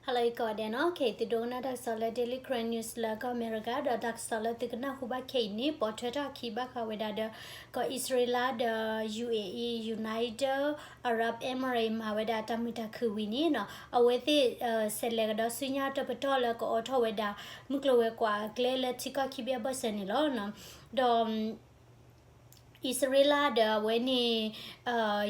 ဟါလၢအဂ့ၤကိးဂၤဒဲးနီၤ, ခဲအံၤသုဒိကနၣ်တၢ်ကစီၣ်လၢ Daily Karen News လၢကီၢ်အမဲရကၤ, ဒီးတၢ်ကစီၣ်လၢသုကနၢ်ဟူဘၣ်ခဲအံၤန့ၣ် ပိာ်ထွဲထီၣ်အခံဘၣ်ဃးဝဲဒၣ်ဒီး ကီၢ်အံၣ်စရ့လးဒီး ယူၣ်အ့ၣ်အံၣ် United Arab Emirates မၤဝဲဒၣ်တၢ်မုာ်တၢ်ခုၣ်ဝံၤန့ၣ်နီၤ, အဝဲသ့ၣ် ဆဲးလဲၤကဒီးဆူညါတပတီၢ်လၢကအိးထီၣ်ဝဲဒၣ် မုၢ်ကျိၤဝဲၤကွာ်အကျဲလၢထံကီၢ်ခံဘ့ၣ်အဘၢၣ်စၢၤန့ၣ်လီၤ. ဒီး အံၣ်စရ့လးဒီးအဝဲန့ၣ်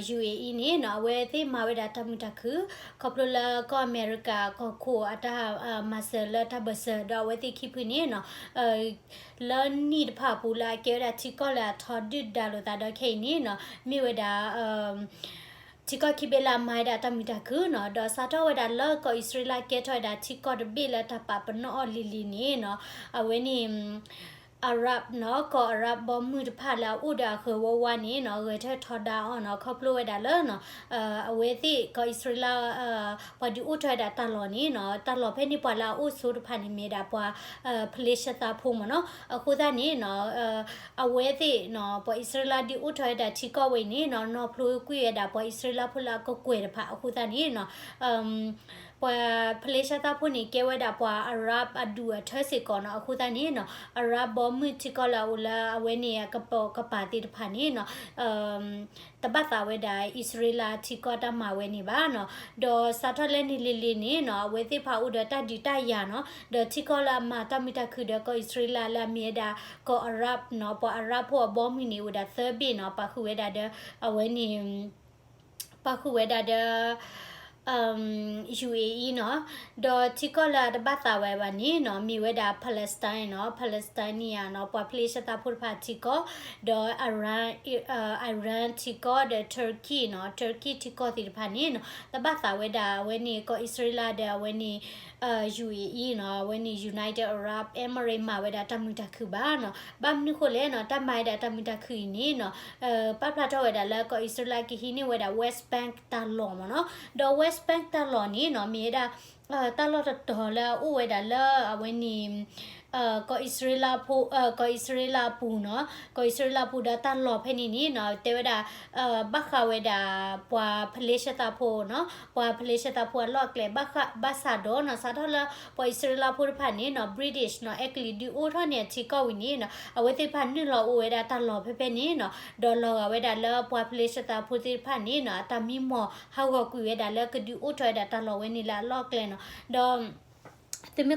ယူၣ်အ့ၣ်အံၣ်န့ၣ်နီၤ, အဝဲသ့ၣ်မၤဝဲဒၣ်တၢ်မုာ်တၢ်ခုၣ် ခီဖျိလၢကီၢ်အမဲရကၤကီၢ်ခိၣ်အတၢ်မၤစၢၤလၢတၢ်ဘၢၣ်စၢၤ ဒီးအဝဲသ့ၣ်ခံဖုန့ၣ်နီၤ, လၢနံၣ်တဖၣ်အပူၤလၢအကဲဝဲဒၣ်ထံကီၢ်လၢအထီဒုၣ်ဒါလိာ်သးဒီးခဲအံၤန့ၣ်နီၤ, မ့ၢ်ဝဲဒၣ် ထံကီၢ်ခံဘ့ၣ်လၢအမၤဝဲဒၣ်တၢ်မုာ်တၢ်ခုၣ်နီၤ, ဒီးစးထီၣ်ဝဲဒၣ်လၢကီၢ်အံၣ်စရ့လးကဲထီၣ်ဝဲဒၣ်ထံကီၢ်တဘ့ၣ်လၢတၢ်ပာ်ပနီၣ်အီၤလံၤလံၤန့ၣ်နီၤ, အဝဲန့ၣ် Arab နီၤ, ကီၢ် Arab ဘီမုၢ်တဖၣ်လၢအအိၣ်ဒီးအဃၢၤဝါဝါန့ၣ်နီၤ, ဂဲၤထၢၣ်ထီဒါအီၤနီၤ, ခီဖျိဝဲဒၣ်လၢ အဝဲသ့ၣ်ကီၢ်အံၣ်စရ့လး ပှၤဒုးအိၣ်ထီၣ်ဝဲဒၣ်တၢ်လီၢ်န့ၣ်နီၤ, တၢ်လီၢ်ဖဲန့ၣ်ပှၤလၢအအိၣ်ဆိတဖၣ်န့ၣ်မ့ၢ်ဒၣ်ပှၤ ဖလ့ၡသးဖိမ့ၢ်နီၤ, အဃိသတးန့ၣ်နီၤ အဝဲသ့ၣ်နီၤ, ပှၤအံၣ်စရ့လးဒုးအိၣ်ထီၣ်ဝဲဒၣ်ထံကီၢ်ဝဲအံၤန့ၣ်နီၤ, နီၢ်ဖျိကွံာ်ဝဲဒၣ်ပှၤအံၣ်စရ့လးဖိလၢအကကွဲၢ်တဖၣ်အဃိသတးန့ၣ်နီၤ, ပှၤဖလ့ၡသးဖိန့ၣ် ကဲဝဲဒၣ်ပှၤ Arab အဒူၣ်အထၢစ့ၢ်ကီးနီၤ, အဃိသတးန့ၣ်နီၤ Arab ဘီမုၢ်ထံကီၢ်လၢအအိၣ်လၢအဝဲန့ၣ်အကပိာ်ကပၤသ့ၣ်တဖၣ်န့ၣ်နီၤ တဘၣ်သးဝဲဒၣ်အံၣ်စရ့လးထံကီၢ်တၢ်မၤဝဲန့ၣ်ဘၣ်နီၤ, ဒီးစးထီၣ်လၢန့ၣ်လံၤလံၤန့ၣ်နီၤ, အဝဲသ့ၣ်တဖၣ်အိၣ်ဒီးတၢ်ဒုးတၢ်ယၤနီၤ, ဒီးထံကီၢ်လၢအမၤတၢ်မုာ်တၢ်ခုၣ်ဒီးကီၢ်အံၣ်စရ့လးလၢအမ့ၢ်ဝဲဒၣ်ကီၢ် Arab နီၤ, ပှၤ Arab ဖိအဘီမုၢ်န့ၣ် အိၣ်ဝဲဒၣ်သၢဘ့ၣ်နီၤ, ပာ်ဃုာ်ဝဲဒၣ်ဒီး အဝဲန့ၣ် ပာ်ဃုာ်ဝဲဒၣ်ဒီး ယူၣ်အ့ၣ်အံၣ်နီၤ, ဒီးထံကီၢ်လၢအတဘၣ်သးဝဲဘၣ်န့ၣ်နီၤ, မ့ၢ်ဝဲဒၣ် Palestine နီၤ, Palestine န့ၣ်ဧါနီၤ, ပှၤဖလ့ၡသးဖိတဖၣ်ထံကီၢ်, ဒီး Iran, Iran ထံကီၢ်ဒီး Turkey နီၤ, Turkey ထံကီၢ်သ့ၣ်တဖၣ်န့ၣ်နီၤ, တဘၣ်သးဝဲဒၣ်အဝဲန့ၣ်ကီၢ်အံၣ်စရ့လးဒီးအဝဲန့ၣ် ယူၣ်အ့ၣ်အံၣ်နီၤ, အဝဲန့ၣ် United Arab Emirates မၤဝဲဒၣ်တၢ်မုာ်တၢ်ခုၣ်ဘၣ်နီၤ, ဘၣ်မနုၤဃိလဲၣ်နီၤ, တၢ်မၤဝဲဒၣ်တၢ်မုာ်တၢ်ခုၣ်အံၤန့ၣ်နီၤ, ပာ်ဖျါထီၣ်ဝဲဒၣ်လၢကီၢ်အံၣ်စရ့လးကဟံးန့ၢ်ဝဲဒၣ် West Bank တၢ်လီၢ်မ့ၢ်နီၤ, ဒီး West Bank တၢ်လီၢ်န့ၣ်နီၤ, မ့ၢ်ဝဲဒၣ် တၢ်လီၢ်တတီၤလၢအအိၣ်ဝဲဒၣ်လၢအဝဲန့ၣ် ကီၢ်အံၣ်စရ့လးဖိ, ကီၢ်အံၣ်စရ့လးအပူၤနီၤ, ကီၢ်အံၣ်စရ့လးအပူၤဒီးတၢ်လီၢ်ဖဲန့ၣ်န့ၣ်နီၤ, တဲဝဲဒၣ် ဘၣ်ဃးဝဲဒၣ် ပှၤဖလ့ၡသးဖိနီၤ, ပှၤဖလ့ၡသးဖိအလီၢ်အကျဲ ဘၣ်ဃးဘၣ်ဆၣ်ဒီးနီၤ, စးထီၣ်လၢပှၤအံၣ်စရ့လးဖိတဖၣ်န့ၣ်နီၤ, British နီၤ, အဲကလံးဒုးအိၣ်ထီၣ်န့ၢ်အထံကီၢ်ဝံၤန့ၣ်နီၤ, အဝဲသ့ၣ်တဖၣ်နုာ်လီၤအိၣ်ဝဲဒၣ်တၢ်လီၢ်ဖဲဖဲန့ၣ်နီၤ, ဒီးလီၤဂာ်ဝဲဒၣ်လၢပှၤဖလ့ၡသးဖိသ့ၣ်တဖၣ်န့ၣ်နီၤ, အတၢ်မံမီၢ်ဟးဂီၤကွံာ်ဝဲဒၣ်လၢကဒုးအိၣ်ထီၣ်ဝဲဒၣ်တၢ်လီၢ်ဝဲန့ၣ်လၢအလီၢ်အကျဲနီၤ, ဒီး သုမ့ၢ်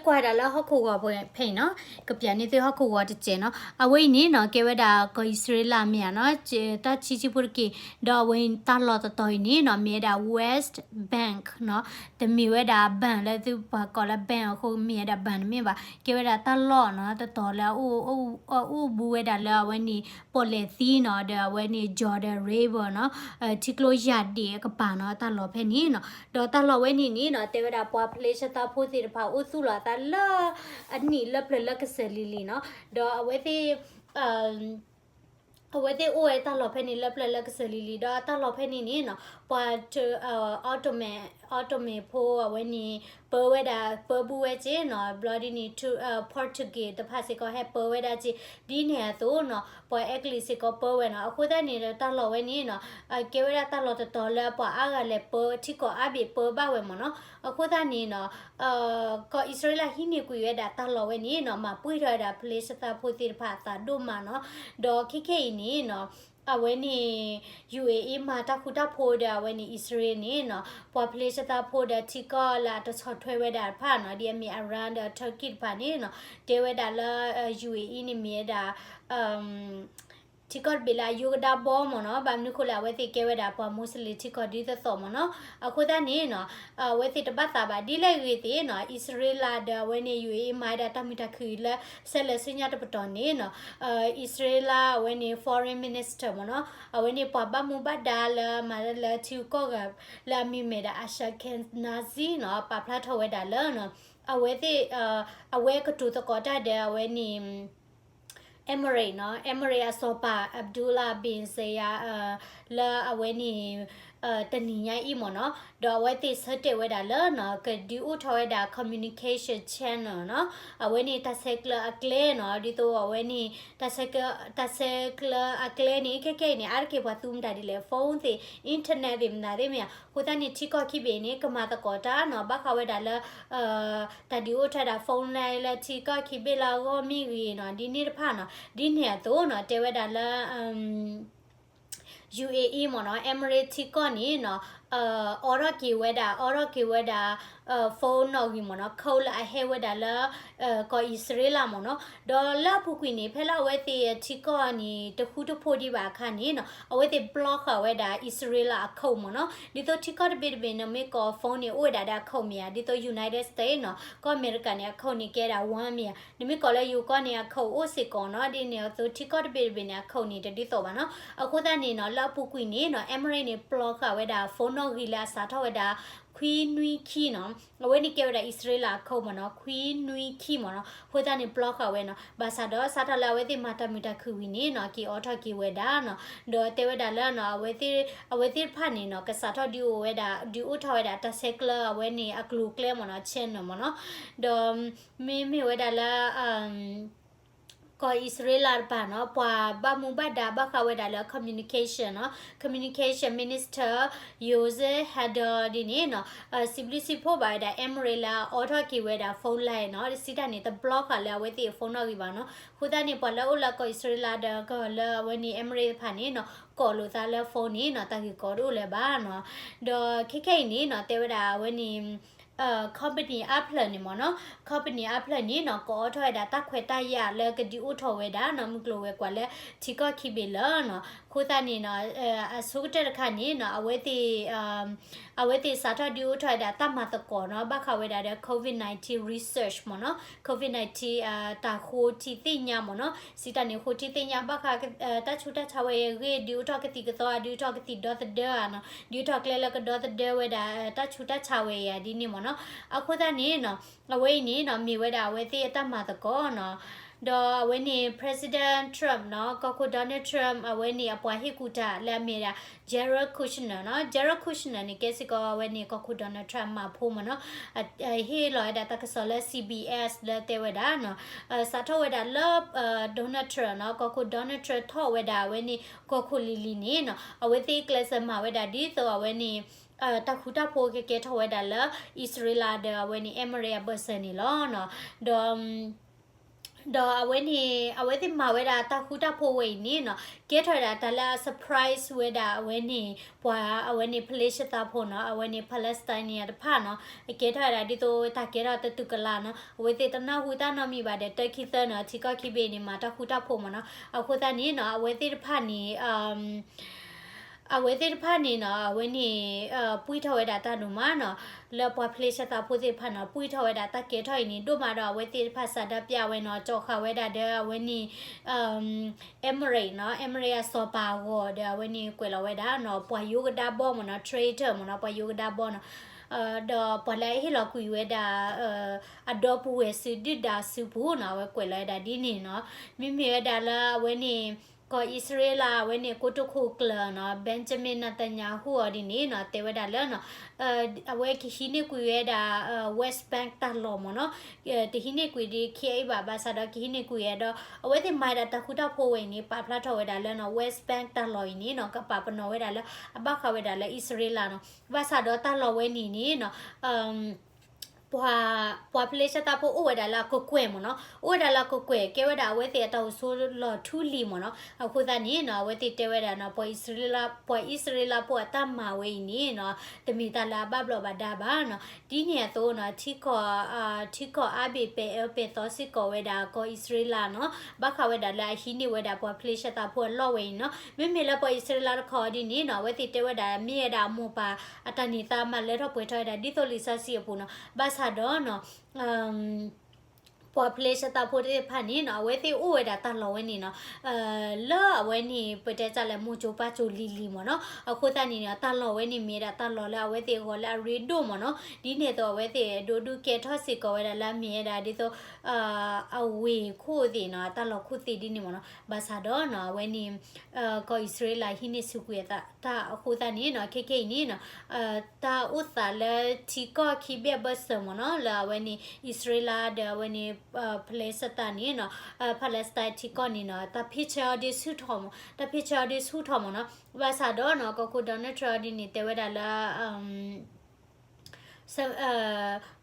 ကွၢ်ဝဲဒၣ်လၢဟီၣ်ခိၣ်ဂီၤဖဲအံၤနီၤ, ကပျးန့ၢ်သုဟီၣ်ခိၣ်ဂီၤတစဲးနီၤ, အဝဲအံၤန့ၣ်နီၤ, ကဲဝဲဒၣ်ကီၢ်အံၣ်စရ့လးမ့ၢ်ဧါနီၤ, တၢ်ဆံးဆံးဖိတက့ၢ်, ဒီးအဝဲတၢ်လီၢ်တတီၤအံၤန့ၣ်နီၤ, မ့ၢ်ဝဲဒၣ် West Bank နီၤ, တမ့ၢ်ဝဲဒၣ် bank လၢသုပှၤကိးလၢ bank အဃိ မ့ၢ်ဝဲဒၣ် bank တမ့ၢ်ဘၣ်, ကဲဝဲဒၣ်တၢ်လီၢ်နီၤ, တတီၤလၢအအိၣ်ဘူးဝဲဒၣ်လၢအဝဲန့ၣ် ပီၣ်လဲၣ်သံနီၤ, ဒီးအဝဲန့ၣ် Jordan River နီၤ, ထံကျိယၢ်ဒ့ၣ်အကပၤနီၤ, တၢ်လီၢ်ဖဲန့ၣ်နီၤ, ဒီးတၢ်လီၢ်ဝဲန့ၣ်န့ၣ်နီၤ, တဲဝဲဒၣ်ပှၤဖလ့ၡသးဖိသ့ၣ်တဖၣ်အိၣ်သူၣ်လီၤအသးလၢ အနံၣ်လၢပျၢၤလၢကစၢၢ်လံၤလံၤနီၤ, ဒီးအဝဲသ့ၣ် အဝဲသ့ၣ်အိၣ်ဝဲတၢ်လီၢ်ဖဲန့ၣ်လၢပျၢၤလၢကစၢၢ်လံၤလံၤ, ဒီးတၢ်လီၢ်ဖဲန့ၣ်န့ၣ်နီၤ, ပှၤ Ottoman, Ottoman ဖိအဝဲန့ၣ် ပၢဝဲဒၣ် ပၢဘူးဝဲက့နီၤ, ဘျီဒ်န့ၣ် Portuguese တဖၣ်စ့ၢ်ကီးဟဲပၢဝဲဒၣ်က့, ဒ်န့ၣ်အသိးနီၤ, ပှၤအဲကလံးစ့ၢ်ကီးပၢဝဲနီၤ, အဃိသတးန့ၣ်ဒီးတၢ်လီၢ်ဝဲန့ၣ်နီၤ, ကဲဝဲဒၣ်တၢ်လီၢ်တတီၤလၢပှၤအါဂၤလဲၤပၢ ထံကီၢ်အါဘ့ၣ်ပၢဘၣ်ဝဲမ့ၢ်နီၤ, အဃိသတးန့ၣ်နီၤ ကီၢ်အံၣ်စရ့လးဟံးန့ၢ်ကွံာ်ဝဲဒၣ်တၢ်လီၢ်ဝဲန့ၣ်နီၤ, မၤပှံၢ်ထီၣ်ဝဲဒၣ်ဖလ့ၡသးဖိသ့ၣ်တဖၣ်အသးဒိၣ်မးနီၤ, ဒီးခဲခဲအံၤန့ၣ်နီၤ, အဝဲန့ၣ် ယူၣ်အ့ၣ်အံၣ် မၤတၢ်ဃူတၢ်ဖိးဒီးအဝဲန့ၣ် အံၣ်စရ့လးန့ၣ်နီၤ, ပှၤဖလ့ၡသးဖိဒီးထံကီၢ်လၢအတဆီၣ်ထွဲဝဲဒၣ်တဖၣ်နီၤ, ဒ်အမ့ၢ် Iran ဒီး Turkey တဖၣ်န့ၣ်နီၤ, တဲဝဲဒၣ်လၢ ယူၣ်အ့ၣ်အံၣ်န့ၣ်မ့ၢ်ဝဲဒၣ် ထံကီၢ်တဘ့ၣ်လၢအယိကဒါဘီမ့ၢ်နီၤ, ဘၣ်မနုၤဃိလဲၣ်အဝဲသ့ၣ်ကဲဝဲဒၣ်ပှၤမူးစလ့ၣ်ထံကီၢ်ဒ်သိးသိးမ့ၢ်နီၤ, အဃိသတးန့ၣ်နီၤ, အဝဲသ့ၣ်တဘၣ်သးဘၣ် ဒ်လဲၣ်ဂ့ၤသ့ၣ်နီၤ, အံၣ်စရ့လးဒီးအဝဲန့ၣ် ယူၣ်အ့ၣ်အံၣ် မၤဝဲဒၣ်တၢ်မုာ်တၢ်ခုၣ်လၢ ဆဲးလဲၤဆူညါတပတီၢ်န့ၣ်နီၤ, အံၣ်စရ့လးအဝဲန့ၣ် foreign minister မ့ၢ်နီၤ, အဝဲန့ၣ်ပှၤဘၣ်မူဘၣ်ဒါလၢမၤလၢထံဂုၤကီၢ်ဂၤလၢအမံၤမ့ၢ်ဒၣ် Ashkenazi နီၤ, ပာ်ဖျါထီၣ်ဝဲဒၣ်လၢ အဝဲသ့ၣ် အဝဲကတိၤသကိးတၢ်ဒီးအဝဲန့ၣ် Emirates နီၤ, Emirates အစီၤပၤ Abdullah bin Zayed လၢအဝဲန့ၣ် တနံၤညါအံၤမ့ၢ်နီၤ, ဒီးအဝဲသ့ၣ်ဆၢတဲာ်ဝဲဒၣ်လၢနီၤ ကဒုးအိၣ်ထီၣ်ဝဲဒၣ် communication channel နီၤ, အဝဲန့ၣ်တၢ်ဆဲးကျၢအကျဲနီၤ, ဒ်သိးအဝဲန့ၣ် တၢ်ဆဲးကျၢအကျဲန့ၣ် ခဲခဲအံၤန့ၣ် အါတက့ၢ်ပှၤသူမတၤဒ်လဲၣ် phone သ့ၣ် internet သ့ၣ်မနုၤသ့ၣ်မ့ၢ်ဧါ, အဃိသတးန့ၣ် ထံကီၢ်ခံဘ့ၣ်န့ၣ် ကမၤသကိးတၢ်နီၤ, ဘၣ်ဃးဝဲဒၣ်လၢ တၢ်ဒုးအိၣ်ထီၣ်ဝဲဒၣ် phone line လၢထံကီၢ်ခံဘ့ၣ်လၢအဂီၢ်မ့ၢ်ဂ့ၤနီၤ, ဒ်န့ၣ်တဖၣ်နီၤ, ဒ်န့ၣ်အသိးနီၤ တဲဝဲဒၣ်လၢ ယူဢေအံမ့ၢ်နီၤ, အမရ့ထံကီၢ်န့ၣ်နီၤ, အိးထီၣ်က့ၤဝဲဒၣ်, အိးထီၣ်က့ၤဝဲဒၣ် phone နီၣ်ဂံၢ်မ့ၢ်နီၤ, code လၢအဟဲဝဲဒၣ်လၢ ကီၢ်အံၣ်စရ့လးမ့ၢ်နီၤ, ဒီးလၢအပူၤကွံာ်န့ၣ် ဖဲလၢအဝဲသ့ၣ်ထံကီၢ်န့ၣ် တဃူတဖိးဒံးဘၣ်အခါန့ၣ်နီၤ, အဝဲသ့ၣ် block ဃာ်ဝဲဒၣ်အံၣ်စရ့လးအ code မ့ၢ်နီၤ, ဒ်သိးထံကီၢ်တဘ့ၣ်တဘ့ၣ်န့ၣ် မ့ၢ်ကိး phone န့ၣ် အိၣ်ဝဲဒၣ်ဒီးအ code မ့ၢ်ဧါ, ဒ်သိး United States နီၤ, ကီၢ်အမဲရကၤန့ၣ် အ code န့ၣ် ကဲဒၣ် one မ့ၢ်ဧါ, နမ့ၢ်ကိးလၢယိၤကီၢ်န့ၣ် အ code အိၣ်စ့ၢ်ကီးနီၤ, ဒ်န့ၣ်အသိးထံကီၢ်တဘ့ၣ်တဘ့ၣ်န့ၣ် အ code န့ၣ် တဒ်သိးဘၣ်နီၤ, အဃိသတးန့ၣ်နီၤ လၢအပူၤကွံာ်န့ၣ်နီၤ အမရ့န့ၣ် block ဃာ်ဝဲဒၣ် phone နီၣ်ဂံၢ်လၢအစးထီၣ်ဝဲဒၣ် ခွံနွံခံနီၤ, အဝဲန့ၣ်ကဲဝဲဒၣ်အံၣ်စရ့လးအ code မ့ၢ်နီၤ, ခွံနွံခံမ့ၢ်နီၤ, အဃိသတးန့ၣ် block ဃာ်ဝဲနီၤ, ဘၣ်ဆၣ်ဒီးစးထီၣ်လၢအဝဲသ့ၣ်မၤတၢ်မုာ်တၢ်ခုၣ်ဝံၤန့ၣ်နီၤ က့ၤအိးထီၣ်က့ၤဝဲဒၣ်နီၤ, ဒီးတဲဝဲဒၣ်လၢနီၤ အဝဲသ့ၣ်တဖၣ်န့ၣ်နီၤ ကစးထီၣ်ဒုးအိၣ်ဝဲဒၣ် ဒုးအိၣ်ထီၣ်ဝဲဒၣ်တၢ်ဆဲးကျၢအဝဲန့ၣ် အကျိၤအကျဲမ့ၢ်နီၤ, channel မ့ၢ်နီၤ, ဒီးမ့မ့ၢ်ဝဲဒၣ်လၢ ကီၢ်အံၣ်စရ့လးတပၤနီၤ ပှၤဘၣ်မူဘၣ်ဒါဘၣ်ဃးဝဲဒၣ်လၢ communication နီၤ, communication minister Yoav Zeldin ဒ်န့ၣ်နီၤ စံးဘျုးစံးဖှိၣ်ဘၣ်ဝဲဒၣ် အမရ့လၢအအိးထီၣ်က့ၤဝဲဒၣ် phone line နီၤ, စံးတၢ်န့ၣ် တ block ဃာ်လၢအဝဲသ့ၣ်အ phone နီၣ်ဂံၢ်ဘၣ်နီၤ, အဃိသတးန့ၣ် ပှၤလၢအအိၣ်လၢကီၢ်အံၣ်စရ့လးဒီးကီၢ်လၢအဝဲန့ၣ် အမရ့တဖၣ်န့ၣ်နီၤ ကိးလိာ်သးလၢ phone န့ၣ်နီၤ တၢ်ဂ့ၢ်ကီတအိၣ်လၢၤဘၣ်နီၤ, ဒီးခဲခဲအံၤန့ၣ်နီၤ တဲဝဲဒၣ်အဝဲန့ၣ် company အါဖျၢၣ်န့ၣ်မ့ၢ်နီၤ, company အါဖျၢၣ်န့ၣ်နီၤ ကအိးထီၣ်ဝဲဒၣ်တၢ်ခွဲးတၢ်ယာ်လၢကဒုးအိၣ်ထီၣ်ဝဲဒၣ်နီၤ မုၢ်ကျိၤဝဲၤကွာ်လၢထံကီၢ်ခံဘ့ၣ်လၢနီၤ, အဃိသတးန့ၣ်နီၤ အဆိကတၢၢ်တခါန့ၣ်နီၤ အဝဲသ့ၣ် အဝဲသ့ၣ်စးထီၣ်ဒုးအိၣ်ထီၣ်ဝဲဒၣ်တၢ်မၤသကိးနီၤ ဘၣ်ဃးဝဲဒၣ်ဒီး COVID nineteen research မ့ၢ်နီၤ, COVID nineteen တၢ်ဃိထံသ့ၣ်ညါမ့ၢ်နီၤ, စံးတၢ်န့ၣ် ဃိထံသ့ၣ်ညါဘၣ်ဃး တၢ်ဆူးတၢ်ဆါဝဲအဂ့ၢ် ဒုးအိၣ်ထီၣ်ကသံၣ်ကသီ ဒုးအိၣ်ထီၣ်ကသံၣ်ဒီသဒၢဧါနီၤ, ဒုးအိၣ်ထီၣ်ကျဲလၢကဒီသဒၢဝဲဒၣ် တၢ်ဆူးတၢ်ဆါဝဲအံၤဒ်န့ၣ်မ့ၢ်နီၤ, အဃိသတးန့ၣ်နီၤ အဝဲအံၤန့ၣ်နီၤ မ့ၢ်ဝဲဒၣ်အဝဲသ့ၣ်အတၢ်မၤသကိးနီၤ, ဒီးအဝဲန့ၣ် President Trump နီၤ ကီၢ်ခိၣ် Donald Trump အဝဲန့ၣ်အပှၤဟ့ၣ်ကူၣ်တၢ်လၢအမ့ၢ်ဒၣ် Jared Kushner နီၤ, Jared Kushner န့ၣ် ကဲစ့ၢ်ကီးအဝဲန့ၣ် ကီၢ်ခိၣ် Donald Trump အမၤဖိမ့ၢ်နီၤ, ဟ့ၣ်လီၤဝဲဒၣ်တၢ်ကစီၣ်လၢ C B S လၢတဲဝဲဒၣ်နီၤ, စးထီၣ်ဝဲဒၣ်လၢ Donald Trump နီၤ, ကီၢ်ခိၣ် Donald Trump ထီၣ်ဝဲဒၣ်အဝဲန့ၣ် ကီၢ်ခိၣ်လံၤလံၤန့ၣ်နီၤ, အဝဲသ့ၣ်ကျဲးစၢးမၤဝဲဒၣ်ဒ်သိးအဝဲန့ၣ် တၢ်ဃူတၢ်ဖိးကကဲထီၣ်ဝဲဒၣ်လၢ အံၣ်စရ့လးဒီးအဝဲန့ၣ် အမရ့အဘၢၣ်စၢၤန့ၣ်လီၤနီၤ, ဒီး ဒီးအဝဲန့ၣ် အဝဲသ့ၣ်မၤဝဲဒၣ်တၢ်ဃူတၢ်ဖိးဝဲအံၤန့ၣ်နီၤ, ကဲထီၣ်ဝဲဒၣ်တၢ်လၢအ surprise ဝဲဒၣ်အဝဲန့ၣ် ပှၤအဝဲန့ၣ် ဖလ့ၡသးဖိနီၤ, အဝဲန့ၣ် Palestinian တဖၣ်နီၤ, အကဲထီၣ်ဝဲဒၣ်ဒ်သိးတၢ်ကဲထီၣ်တတူၢ်ကလာ်နီၤ, အဝဲသ့ၣ်တနၢ်ဟူတၢ်နီတမံၤဘၣ်ဒီး တၢခံသၢနီၤ ထံကီၢ်ခံဘ့ၣ်န့ၣ် မၤတၢ်ဃူတၢ်ဖိးမ့ၢ်နီၤ, အဃိသတးန့ၣ်နီၤ အဝဲသ့ၣ်တဖၣ်န့ၣ် အဝဲသ့ၣ်တဖၣ်န့ၣ်နီၤ အဝဲန့ၣ် ပှံၢ်ထီၣ်ဝဲဒၣ်တၢ်ဒိၣ်မးနီၤ, လၢပှၤဖလ့ၡသးဖိသ့ၣ်တဖၣ်နီၤ ပှံၢ်ထီၣ်ဝဲဒၣ်တၢ်ကဲထီၣ်အံၤန့ၣ် ဒိၣ်မးဒီးအဝဲသ့ၣ်တဖၣ်ဆန္ဒပြဝဲနီၤ, ကၠီၤဃာ်ဝဲဒၣ်ဒီးအဝဲန့ၣ် Emirates နီၤ, Emirates အစီၤပၤအဂီၤဒီးအဝဲန့ၣ်ကွဲးလီၤဝဲဒၣ်နီၤ ပှၤယိကဒါဘီမ့ၢ်နီၤ, traitor မ့ၢ်နီၤ, ပှၤယိကဒါဘီနီၤ, ဒီးပှၤလၢအဟ့ၣ်လီၤကွံာ်ဝဲဒၣ် အဒီပုၢ်ဝဲၢ်စုဒုၣ်ဒါစုပူၤနီၤ, အဝဲကွဲးလီၤဝဲဒၣ်ဒ်န့ၣ်နီၤ, မ့မ့ၢ်ဝဲဒၣ်လၢအဝဲန့ၣ် ကီၢ်အံၣ်စရ့လး အဝဲန့ၣ် ကိတိာ်ခိၣ်ကျၢၢ်နီၤ Benjamin Netanyahu အီၤဒ်န့ၣ်နီၤ တဲဝဲဒၣ်လၢနီၤ အဝဲကဟံးန့ၢ်ကွံာ်ဝဲဒၣ် West Bank တၢ်လီၢ်မ့ၢ်နီၤ, တဟံးန့ၢ်ကွံာ်ဒ် Kyiv ဘၣ် ဘၣ်ဆၣ်ဒီးကဟံးန့ၢ်ကွံာ်ဝဲဒီး အဝဲသ့ၣ်မၤဝဲဒၣ်တၢ်ဃူတၢ်ဖိးဝဲအံၤန့ၣ် ပာ်ဖျါထီၣ်ဝဲဒၣ်လၢနီၤ West Bank တၢ်လီၢ်အံၤန့ၣ်နီၤ ကပာ်ပနီၣ်ဝဲဒၣ်လၢအဘၣ်ဃးဝဲဒၣ်လၢအံၣ်စရ့လးနီၤ, ဘၣ်ဆၣ်ဒီးတၢ်လီၢ်ဝဲန့ၣ်န့ၣ်နီၤ ပှၤ ပှၤဖလ့ၡသးဖိအိၣ်ဝဲဒၣ်လၢအကကွဲၢ်မ့ၢ်နီၤ, အိၣ်ဝဲဒၣ်လၢအကကွဲၢ် ကဲဝဲဒၣ်အဝဲသ့ၣ်အတၢ်အိၣ်ဆိးလီၢ်ထူလံၤမ့ၢ်နီၤ, အဃိသတးန့ၣ်နီၤ အဝဲသ့ၣ်တဲဝဲဒၣ်နီၤ ပှၤအံၣ်စရ့လး ပှၤအံၣ်စရ့လးဖိအတၢ်မၤဝဲအံၤန့ၣ်နီၤ တမ့ၢ်တၢ်လၢအဘၣ်ဘျီးဘၣ်ဒါဘၣ်နီၤ, ဒ်န့ၣ်အသိးနီၤ ထံကီၢ် ထံကီၢ်အါဘ့ၣ်ပဲာ်အၢပဲာ်သီစ့ၢ်ကီးဝဲဒၣ်ကီၢ်အံၣ်စရ့လးနီၤ, ဘၣ်ဃးဝဲဒၣ်လၢအဟံးန့ၢ်ဝဲဒၣ်ပှၤဖလ့ၡသးဖိအလီၢ်ဝဲအံၤနီၤ, မ့မ့ၢ်လၢပှၤအံၣ်စရ့လးတခီဒ်န့ၣ်နီၤ အဝဲသ့ၣ်တဲဝဲဒၣ်မ့ၢ်ဝဲဒၣ်အမိၢ်ပၢ်အတၢ်န့ၢ်သါမၤလၢထီၣ်ပှဲၤထီၣ်ဝဲဒၣ် ဒ်သိးလံာ်စီဆှံအပူၤနီၤ, ဘၣ်ဆၣ်ဒီးနီၤ ပ ပှၤဖလ့ၡသးဖိသ့ၣ်တဖၣ်န့ၣ်နီၤ အဝဲသ့ၣ်အိၣ်ဝဲဒၣ်တၢ်လီၢ်ဝဲန့ၣ်နီၤ လၢအဝဲန့ၣ် ပတဲတၢ်လၢမိၢ်ကၠိပၢ်ကၠိလံၤလံၤမ့ၢ်နီၤ. အဃိသတးန့ၣ်နီၤ တၢ်လီၢ်ဝဲန့ၣ်မ့ၢ်ဝဲဒၣ်တၢ်လီၢ်လၢအဝဲသ့ၣ်အဂီၢ်လၢအရ့ဒိၣ်မ့ၢ်နီၤ. ဒ်န့ၣ်အသိးအဝဲသ့ၣ်ဒိးဒုးကဲထီၣ်စ့ၢ်ကီးဝဲဒၣ်လၢအမ့ၢ်ဝဲဒၣ်ဒ်သိး အဝ့ၢ်ခိၣ်သ့ၣ်နီၤ အတၢ်လီၢ်ခိၣ်သ့ၣ်ဒ်န့ၣ်မ့ၢ်နီၤ. ဘၣ်ဆၣ်ဒီးနီၤ အဝဲန့ၣ် ကီၢ်အံၣ်စရ့လးဟံးန့ၢ်ဆူးကွံာ်အသးတၢ်အဃိသတးန့ၣ်နီၤ ခဲခဲအံၤန့ၣ်နီၤ တၢ်အိၣ်သးလၢထံကီၢ်ခံဘ့ၣ်အဘၢၣ်စၢၤမ့ၢ်နီၤ လၢအဝဲန့ၣ် အံၣ်စရ့လးဒီးအဝဲန့ၣ် ဖလ့ၡသးန့ၣ်နီၤ Palestine ထံကီၢ်န့ၣ်နီၤ တၢ်ဖ့ၣ်ဆၢအီၤဒုးဆူၣ်ထီၣ်မ့ၢ် တၢ်ဖ့ၣ်ဆၢအီၤဒုးဆူၣ်ထီၣ်မ့ၢ်နီၤ. ဘၣ်ဆၣ်ဒီးနီၤ ကီၢ်ခိၣ် Donald Trump ဒ်န့ၣ် တဲဝဲဒၣ်လၢ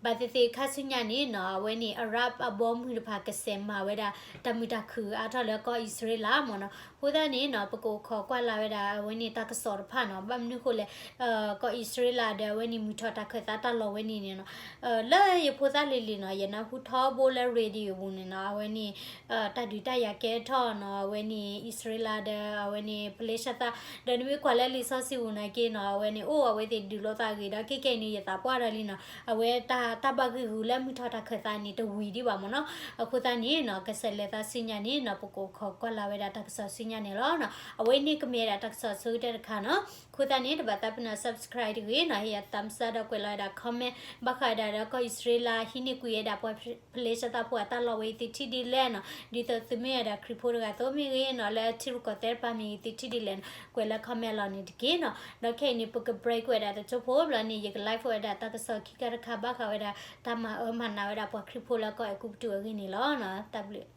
ဘၣ်သ့ၣ်သ့ၣ်ခါဆူညါန့ၣ်နီၤ အဝဲန့ၣ် Arab အဘီမုၢ်တဖၣ်ကစဲးမၤဝဲဒၣ် တၢ်မုာ်တၢ်ခုၣ်အါထီၣ်လၢကီၢ်အံၣ်စရ့လးမ့ၢ်နီၤ. အဃိသတးန့ၣ်နီၤ ပကအိၣ်ခိးကွၢ်လၢ်ဝဲဒၣ် အဝဲန့ၣ်တၢ်ကစီၣ်တဖၣ်နီၤ ဘၣ်မနုၤဃိလဲၣ် ကီၢ်အံၣ်စရ့လးဒီးအဝဲန့ၣ်မုၢ်ထီၣ်တၢ်ခၢၣ်သးတၢ်လီၢ်ဝဲန့ၣ်န့ၣ်နီၤ လၢယဖိသၣ်လံၤလံၤနီၤ ယနၢ်ဟူထီဘိလၢ radio ပူၤန့ၣ်နီၤ အဝဲန့ၣ် တၢ်ဒုးတၢ်ယၤကဲထီၣ်နီၤ အဝဲန့ၣ် အံၣ်စရ့လးဒီး အဝဲန့ၣ် ဖလ့ၡသး ဒီးနမ့ၢ်ကွၢ်လၢလံာ်စီဆှံပူၤနာ်က့နီၤ အဝဲန့ၣ် အိၣ်အဝဲသ့ၣ်ဒုးလိာ်သးဂ့ၤဒီး ခဲခဲအံၤန့ၣ် ယသးပှၢ်ဒီးလံနီၤ အဝဲတၢ်ဘၣ်ဂံာ်ဂူာ်လၢမုၢ်ထီၣ်တၢ်ခၢၣ်သးန့ၣ် တဝံၤဒံးဘၣ်မ့ၢ်နီၤ. အဃိသတးန့ၣ်နီၤ ကစဲးလဲၤသးဆူညါန့ၣ်နီၤ ပကအိၣ်ခိးကွၢ်လၢ်ဝဲဒၣ်တၢ်ကစီၣ်ဆူညါန့ၣ်လီၤနီၤ. အဝဲန့ၣ်ကမ့ၢ်ဝဲဒၣ်တၢ်ကစီၣ်ဆိကတၢၢ်တခါနီၤ. အဃိသတးန့ၣ် တဘၣ်သးပ့ၤနီၣ် subscribe တဂ့ၤနီၤ ဟ့ၣ်ယၤ thumbs up ဒီးကွဲးလီၤဝဲဒၣ် comment ဘၣ်ဃးဝဲဒၣ်ဒီးကီၢ်အံၣ်စရ့လး ဟံးန့ၢ်ကွံာ်ဝဲဒၣ်ပှၤဖလ့ၡသးဖိအတၢ်လီၢ်ဝဲအံၤ သုထံၣ်ဒ်လဲၣ်နီၤ. ဒ်သိးသုမ့ၢ်ဝဲဒၣ်ခရံာ်ဖိတဂၤအသိးမ့ၢ်ဂ့ၤနီၤ လၢထံရူၢ်ကီၢ်သဲးတဖၣ်မ့ၢ်ဂ့ၤ သုထံၣ်ဒ်လဲၣ်နီၤ ကွဲးလၢ comment လီၤန့ၣ်တက့ၢ်နီၤ. ဒီးခဲအံၤန့ၣ် ပက break ဝဲဒၣ်တကၠိဖိဘျီန့ၣ် ယက live ဝဲဒၣ်တၢ်ကစီၣ်ခံခါတခါ ဘၣ်ဃးဝဲဒၣ် တၢ်မၤအၢမၤနးဝဲဒၣ်ပှၤခရံာ်ဖိလၢကီၢ်အဲၤကူပတူးအဂ့ၢ်န့ၣ်လီၤ. တၢ်ဘျုး